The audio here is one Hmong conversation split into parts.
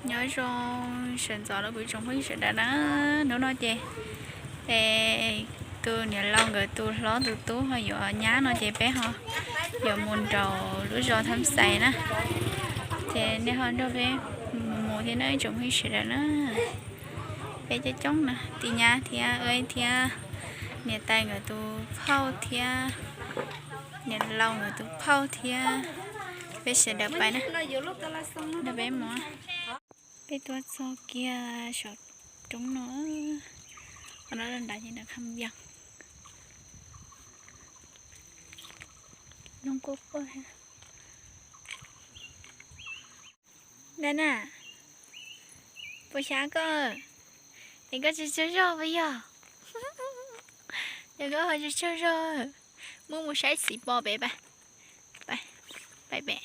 Nyob zoo sawv ntxov rau kuv tsoom phooj ywg sawv daws na. Hnub no ces, es, tus niam laus nkawd tus hlob tus tub ho yuav nyab no ces peb ho yuav mus nraum lub zos Thab Xais na. Ces nej ho nrog peb mus mus thiab na tsoom phooj ywg sawv daws na. Peb coob coob na, tij nyab thiab Ab thiab niam tais nkawd tus phauj thiab niam laus nkawd tus phauj thiab peb sawv daws pais na. Nrog peb mus. Peb tuaj txog kiag saum roob no, qhov no nrad ces nram Kham Vias. Nag na, puas xyav koj? Es koj tsis tsaug zog puas yog? Yog koj ho tsis tsaug zog, muab mus saib txiv pos pem pab. Pais pem,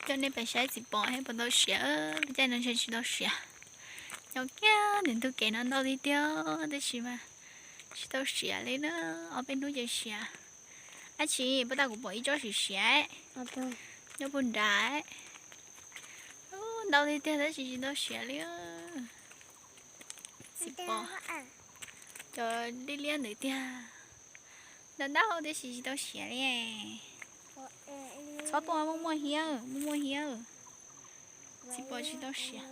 coj nej pais saib txiv pos thiab puas tau siav. Lub caij no ntshe tsis tau siav. Nyob kiag ntawm ntug kev no ntau tiag tiag tab sis mas tsis tau siav li na, ob peb hnub ces siav. Dab tsi puas tas kuv pom ib tsob siav siav nyob puag nrad. Ntau tiag tiag tab sis tsis tau siav li. Txiv pos, cov liab liab ntawd tiag. Ntau ntau tab sis tsis tau siav li. Txhob tuaj, muaj muaj hiab, muaj muaj hiab. Txiv pos tsis tau siav.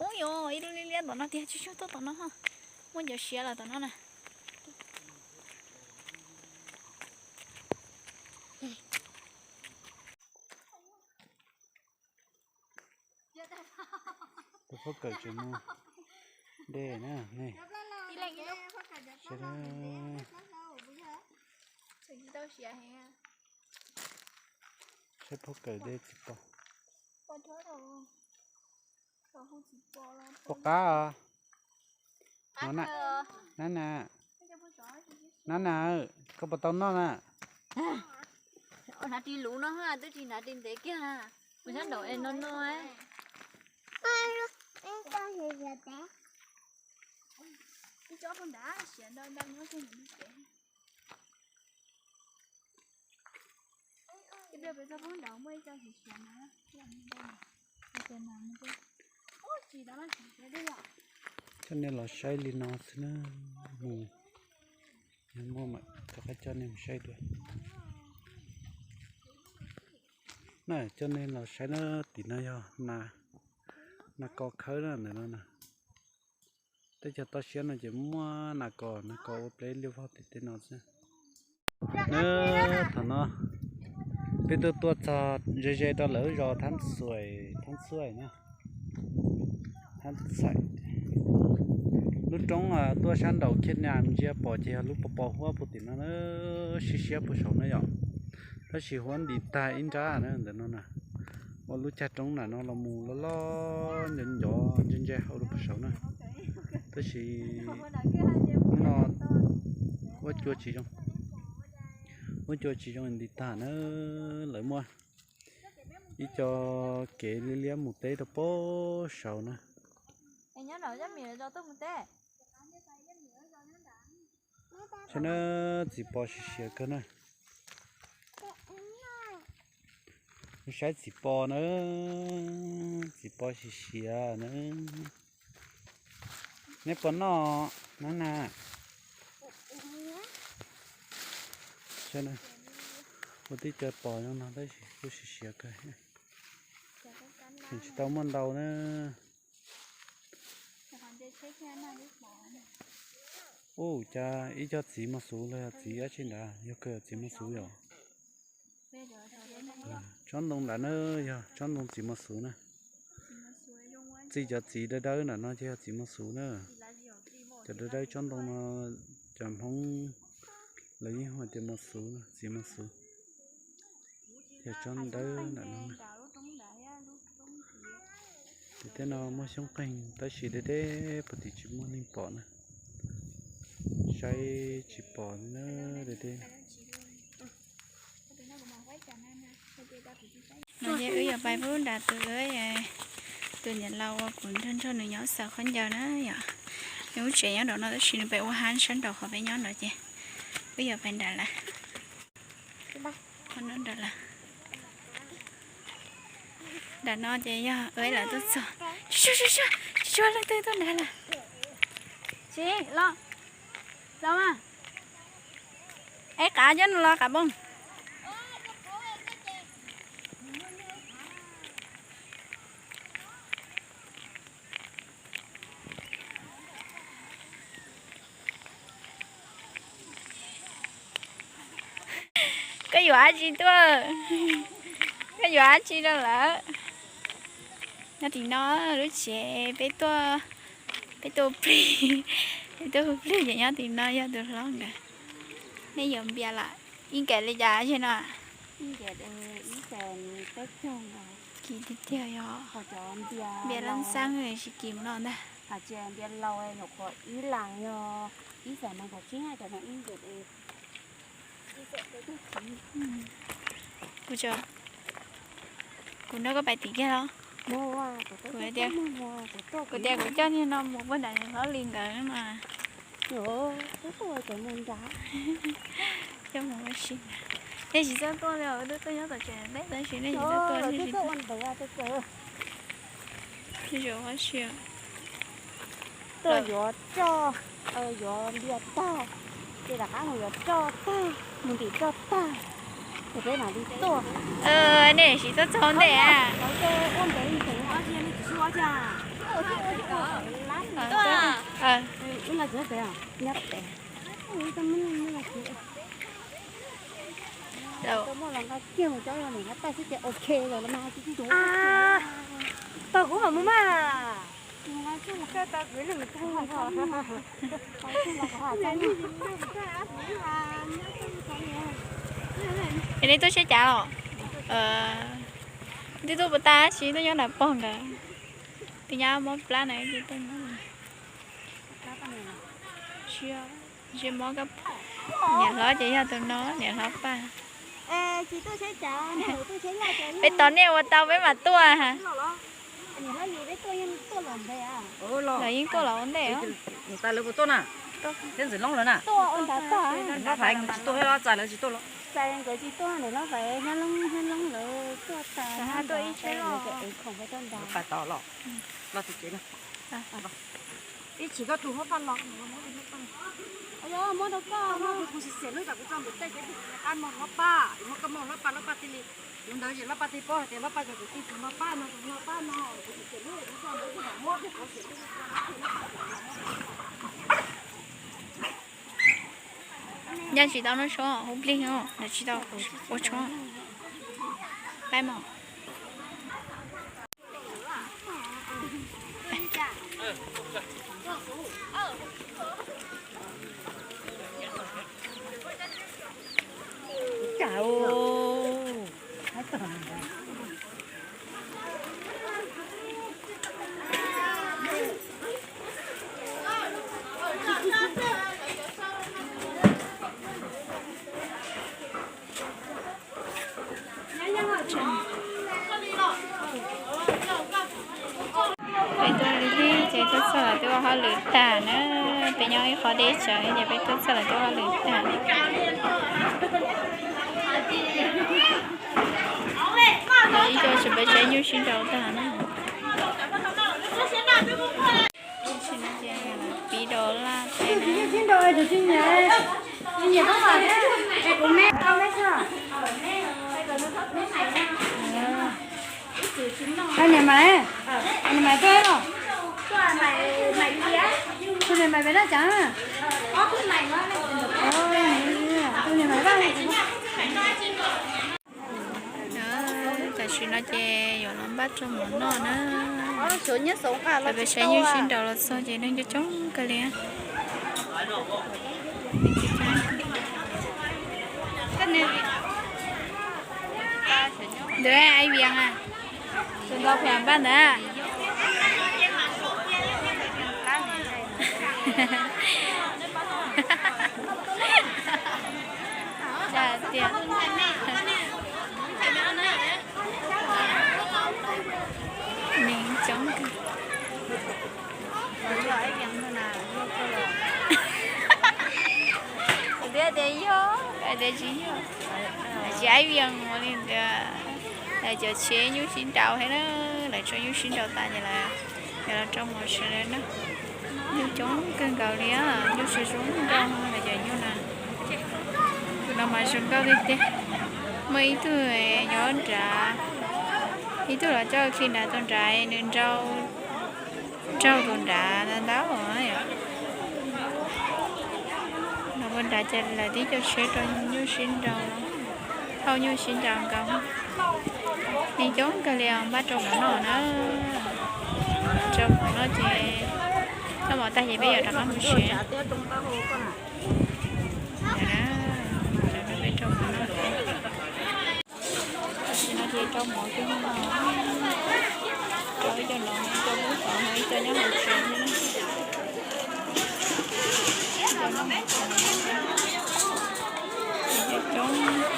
Ub yuav ib lub liab liab tom no tiag, tsis tsuag tuaj tom no. Muaj cov siav los tom no na. Tus phauj kawm tseem mus de na ne. Saib phauj kawm de txiv pos. Pom qab os. Nab na, nab na, koj puas tau noj na? Hnav ris luv no, twb tsis hnav ris ntev kiag. Kuv nyob nraum es no no. Coj nej los saib li no xwb na. Yog muaj mam rov qab coj nej mus saib dua na. Coj nej los saib na, tim no yog nas kos khawb na ntawm no na. Teb chaws toj siab no ces muaj nas kos, nas kos ua pleb liaj vog tim tej no xwb. Nab, thaum no peb tuaj tuaj txog ze ze rau lawv lub zos Thab Xais, Thab Xais na. Thab Xais. Lub roob tuaj sab nraum Khiav Nas ntsia pom ces yog lub pos pos huab puag tim no na, siab siab puag saud na yom. Tab sis huab ntim tag ib nrab na ntawm no na. Ua lub cag roob nram no los mus loj loj ncov ncov ntse ntse hauv rau puag saud na. Tab sis hnub no huab cua tsis zoo, huab cua tsis zoo ntim tag na. Lawv muaj ib co kev liab liab mus teb rau puag saud na. Saib na, txiv pos siav siav kawg na. Saib txiv pos na, txiv pos siav siav na. Neb puas noj na na? Saib na, ua tib co pos zoo no tab sis kuj siav siav kawg. Tseem tsis tau muaj ntau na. Ub, cas ib co txiv mos xuv los yog txiv dab tsi ntawd, yog kawg txiv mos xuv yom. Tsob ntoo nram na, yog tsob ntoo txiv mos xuv na. Txij cov txiv dawb dawb nram no ces yog txiv mos xuv na. Cov dawb dawb tsob ntoo no, cov Hmoob lawv yeej hu tias mos xuv, txiv mos xuv. Yog tsob dawb nram no na. Tim tej no muaj xyoob qeeg tab sis deb deb puag tim tsis muaj neeg pom na. Saib tsis pom na, deb deb. No ces wb yuav pais pub nram tus, tus niam laus uas kuv nrog nrog nws nyob xaws khaub ncaws na yom. Nws lub tsev nyob nraum no tab sis nws pem ua hab sab nraum qhov peb nyob nraud ces wb yuav pais nram lawm. Qhov no nram lawm. Nram no ces yog ib lawv tuaj txog. Tsis tshua, tsis tshua, tsis tshua leej twg tuaj nrad lawm. Tsis los, los mas. Es qav cov no los qav npoo. Koj yuav dab tsi tuaj? Koj yuav dab tsi rau lawm? Nyob tim no lub tsev peb tuaj, peb tuaj plig, peb tuaj plig ces nyob tim no yog tus hlob nkawd. Nej yuav npias lawm ib nkaim li cas zej no? Kim tiag tiag yog npias lab xab tsis kim no ntag. Npias laus nyuam qhuav ib las yog ib xas nees nkaum tsib, cov no ib nkaum. Kuv, kuv nrog koj pais tim kiag los? Kuv tias kuv coj niag no mus puag nram niam hlob Lis nkawd mas. Coj mus ua si. Nej tsis txawj tuaj li os, tuaj nyob tom tsev teb tab sis nej tsis txawj tuaj. Tuaj ua si. Tuaj yuav roj, yuav npias tag, ces rov qab mus yuav roj tag, mus ntim roj tag, ces peb mam li tuaj. Nej tsis txawj txog ntej a? Ua ntev ntev. Tau kuv mam mus mas. Es nej tuaj saib cav los? Twb tuaj puas tas, tsis tuaj nyob nram pog nkawd. Twb nyab mob plab na, twb tuaj nyob. Tsis mob, niam hlob ces yog tus no, niam hlob Paj. Peb tos nej ua tau peb mam tuaj. Los yeej tuaj los ua ntej. Ntxhais lawv puas tuaj na? Thiab Ntxwm Loob lawv na? Lawv tsis tuaj, txais lawv tsis tuaj los? Txais nkawd tsis tuaj, Ntxwm Loob, Hnab Loob, Hnab Loob lawv tuaj tas, tuaj ib tsheb los. Pais tau los, los tim tsev na. Ib chim koj tus hlob Paj los, muab rau koj, kuv sim xiam lub tas kuv tso npum tej ces tus qab no hlob Paj, muab koj muab hlob Paj, hlob Paj thiaj li, yog ntawd ces hlob Paj thiaj paub hais tias hlob Paj yog tus tij tus hlob Paj no, tus hlob Paj no, kuv sim xiam lub kuv tso npum tej mam muab tej qhov xiam lub. Nyob tsis tau noj tshoob, hauv plig os, nyob tsis tau ua tshoob. Pab mog. Peb tuaj li teb ces tuaj txog lawm twb ua hauj lwm tag na. Peb nyob ib qho deb tsawv ces peb tuaj txog lawm twb ua hauj lwm tag. Ib co tseem peb saib nyuj sib nraus tag na. Pib do laj teb na. Niam Maiv, niam Maiv tuaj los? Tus niam Maiv pem dab tsi? Tus niam Maiv dab. Tam sim no ces yuav los npaj rau mov noj na. Peb saib nyuj sib nraus los txog ces neeg coob coob kawg li. Ntawd ai vias a, tus ntaus pham npaj ntawd. Tias neeg coob kawg. Kuv twb tias yog, tias tsis yog, tsis ai vias ua li ntawd. Lawv cov tsheb nyuj sib nraus thiab na, lawv tso nyuj sib nraus tas ces lawv, lawv los rau mov tsev lawm na. Nyuj coob kawg nkaus li, nyuj sib zoo nraus lawv cov nyuj na. Tus no mas zoo nkauj tiag tiag. Muaj ib tug nyob nrad, ib tug los coj khi nrad tus nrad nws nrau, nrau tus nrad ntau ntau. Los puag nrad ces lawv tib co tsheb rau nyuj sib nraus, thauj nyuj sib nraus nkaus. Neeg coob kawg li os, npaj rau mov noj na. Rau mov noj ces, noj mov tag ces peb yuav rov qab mus tsev. Tam sim no ces rau mov xwb no, rau ib co no, ib co lub tod no, ib co nyob hauv tsev xwb na. Cov neeg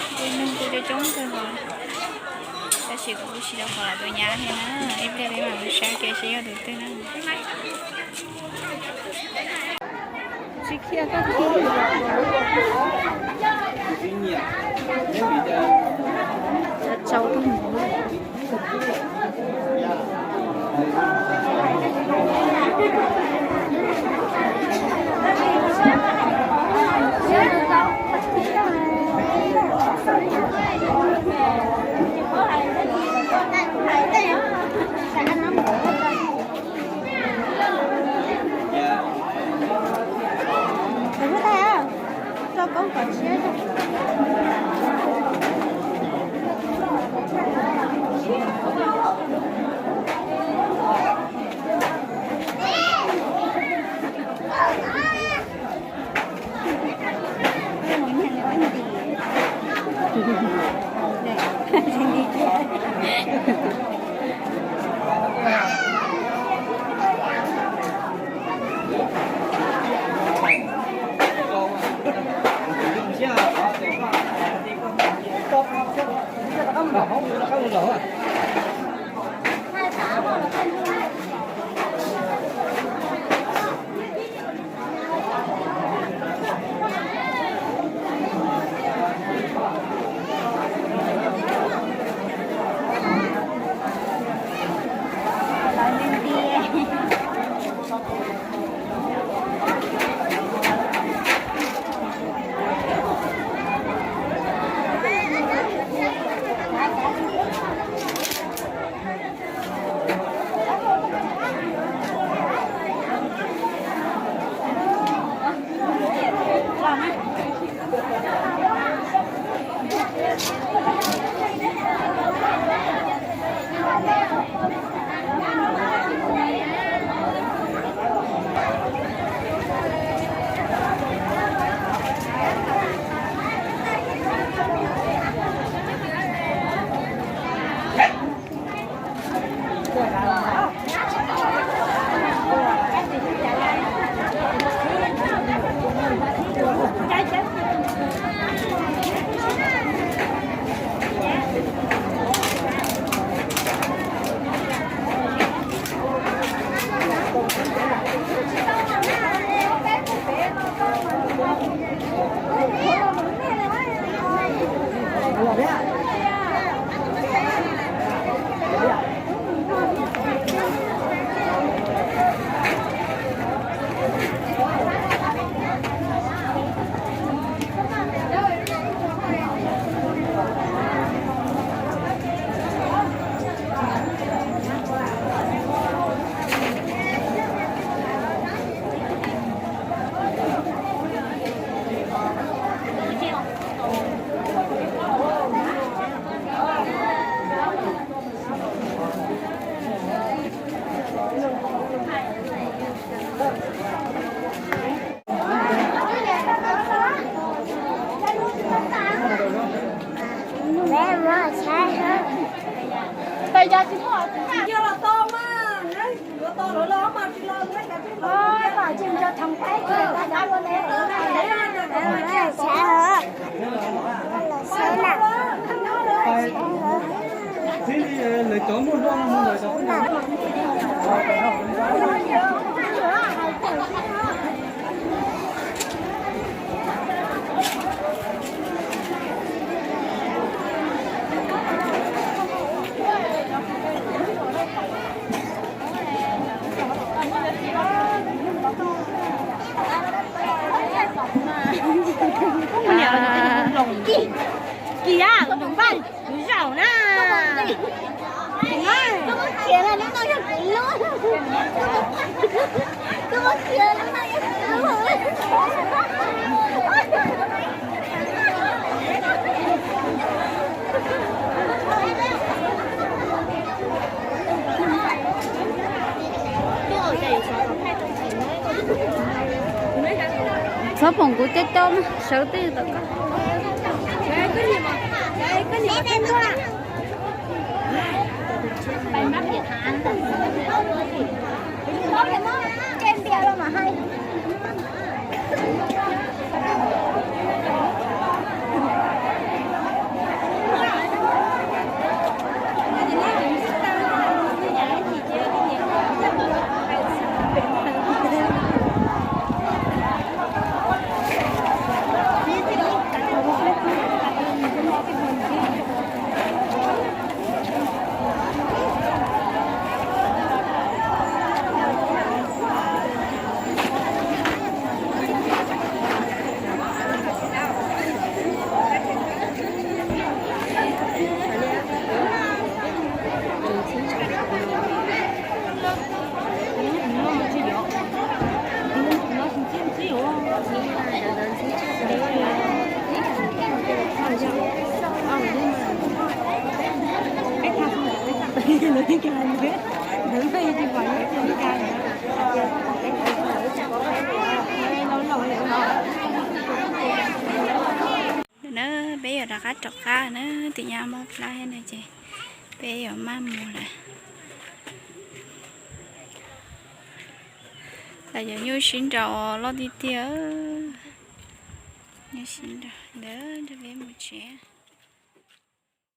kuj coob coob kawg nkaus, tab sis kuv kuj tsis tau pom lawv tus nyab thiab na, ib pliag peb mam mus saib kev seb yog tus twg na. Txhob pom kuv coj coj na, sawv twj tom koj. Na, peb yuav rov qab rov qab na, tim nyab mob plab thiab na ces peb yuav maj mus lawm. Los yog nyuj sib nraus loj tiag tiag. Nyuj sib nraus ntawd nrog peb mus tsev.